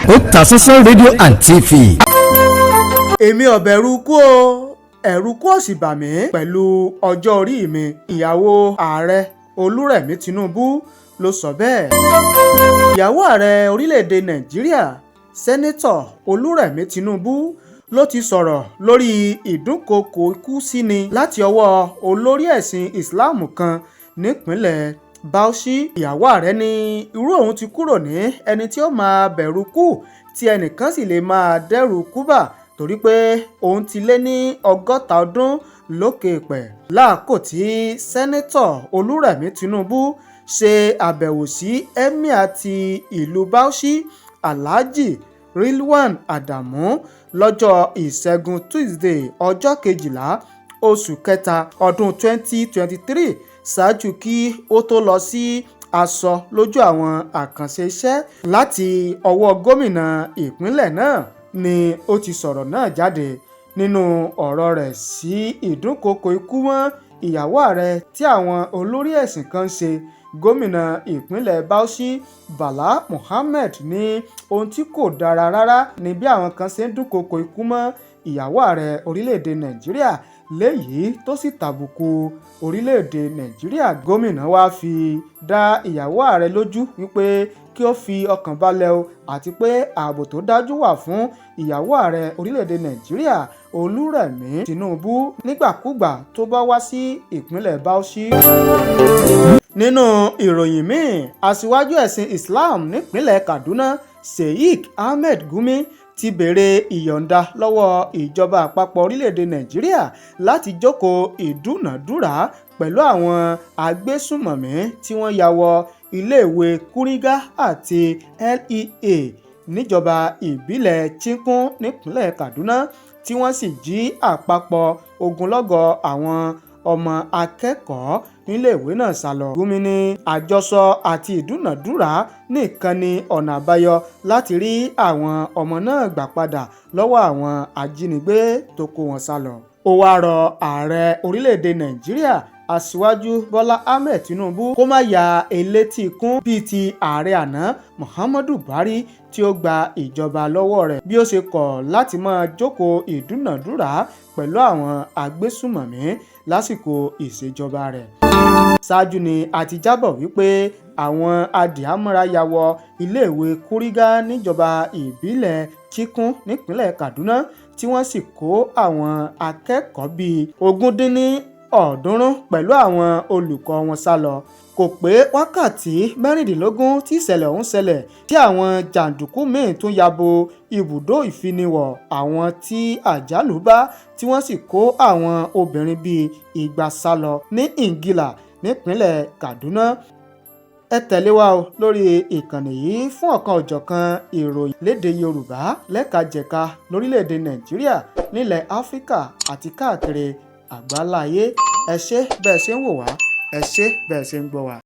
Otasansan Radio and TV. Èmi ò bẹ̀rù ikú o, ẹ̀rù kú ò sì bà mí pẹ̀lú ọjọ́ orí mi, ìyàwó ààrẹ Olúrẹ̀mí Tinubu ló sọ bẹ́ẹ̀. Ìyàwó ààrẹ orílẹ̀‐èdè Nàìjíríà, Sẹ́nitọ̀ Olúrẹ̀mí Tinubu, ló ti sọ̀rọ̀ lórí ìdúnkookò ikú sí ni láti ọwọ́ olórí ẹ̀sìn Islam kan nípìnlẹ̀ Bauchi. Ìyàwó ààrẹ ní irú òun ti kúrò ní ẹni tí ó máa bẹ̀rù ikú, tí ẹnìkan sì lè máa dẹ́rù ikú bà, torí pé òun ti lé ní 60 ọdún lókè eèpẹ̀. Lákòókò tí Sẹ́nitọ̀ Olúrẹ̀mí Tinubu ṣe àbẹ̀wò sí Emir ti ìlú Bauchi, Alhaji Rilwan Adamu, lọ́jọ́ Ìṣẹ́gun túṣídéé, ọjọ́ 12 oṣù kẹta ọdún 2023, ṣáájú kí ó tóó lọ sí aṣọ lójú àwọn àkànṣe iṣẹ́ láti ọwọ́ gómìnà ìpínlẹ̀ náà ni ó ti sọ̀rọ̀ náà jáde. Nínú ọ̀rọ̀ rẹ̀ sí ìdúnkookò ikú mọ́ ìyàwó ààrẹ tí àwọn olórí ẹ̀sìn kan ń ṣe, gómìnà ìpínlẹ̀ Bauchi Bala Mohammed ní ohun tí kò dára rárá ni bí àwọn kan ṣe ń dúnkookò ikú mọ́ ìyàwó ààrẹ orílẹ̀-èdè Nàìjíríà, léyìí tó sì tàbùkù orílẹ̀-èdè Nàìjíríà. Gómìnà wàá fi dá ìyàwó ààrẹ lójú wípé kí ó fi ọkàn balẹ̀ o, àti pé ààbò tó dájú wà fún ìyàwó ààrẹ orílẹ̀-èdè Nàìjíríà Olúrẹ̀mí Tinubu nígbàkúùgbà tó bá wá sí ìpínlẹ̀ Bauchi. Nínú ìròyìn míì, aṣíwájú ẹ̀sìn Islam nípìnlẹ̀ Kaduna, Sheikh Ahmed Gumi, ti béèrè ìyọ̀ǹda lọ́wọ́ ìjọba àpapọ̀ orílẹ̀-èdè Nàìjíríà láti jókòó ìdúnàádúrà pẹ̀lú àwọn agbésùnmọ̀mí tí wọ́n ya wọ iléèwé Kuriga àti LEA níjọba ìbílẹ̀ Chikun nípìnlẹ̀ Kaduna, tí wọ́n sì jí àpapọ̀ ogunlọ́gọ̀ àwọn ọmọ akẹ́kọ̀ọ́ níléèwé náà sá lọ. Gumi ní àjọsọ àti ìdúnàádúrà nìkan ní ọ̀nà àbáyọ láti rí àwọn ọmọ náà gbà padà lọ́wọ́ àwọn ajínigbé tó kó wọn sá lọ. Ó wáá rọ ààrẹ orílẹ̀-èdè Nàìjíríà, Aṣíwájú Bọ́lá Ahmed Tinubu, kó má ya elétí ikún bíi ti ààrẹ àná Muhammadu Buhari tí ó gba ìjọba lọ́wọ́ rẹ̀, bí ó ṣe kọ̀ láti máa jókòó ìdúnàádúrà pẹ̀lú àwọn agbésùnmọ̀mí lásìkò ìṣèjọba rẹ̀. Ṣáájú ni a ti jábọ̀ wípé àwọn adìhámọ́ra ya wọ iléèwé Kuriga níjọba ìbílẹ̀ Chikun nípìnlẹ̀ Kaduna, tí wọ́n sì kó àwọn akẹ́kọ̀ọ́ bíi 320 pẹ̀lú àwọn olùkọ́ wọn sá lọ. Kò pé wákàtí 16 tí ìṣẹ̀lẹ̀ ọ̀hún ṣẹlẹ̀ tí àwọn jàǹdùkú míín tún ya bo ibùdó ìfiniwọ̀ àwọn tí àjálù bá, tí wọ́n sì kó àwọn obìnrin bíi 200 sá lọ ní Ingila nípìnlẹ̀ Kaduna. Ẹ tẹ̀lé wa o lórí ìkànnì yìí fún ọ̀kan-ò-jọ̀kan ìròyìn lédè Yorùbá lẹ́kajẹ̀ka lórílẹ̀‐èdè Nàìjíríà, nílẹ̀ Áfíríkà àti káàkiri àgbáláyé. Ẹ ṣé bẹ́ẹ̀ ṣe ń wò wá, ẹ ṣé bẹ́ẹ̀ ṣe ń gbọ́ wá.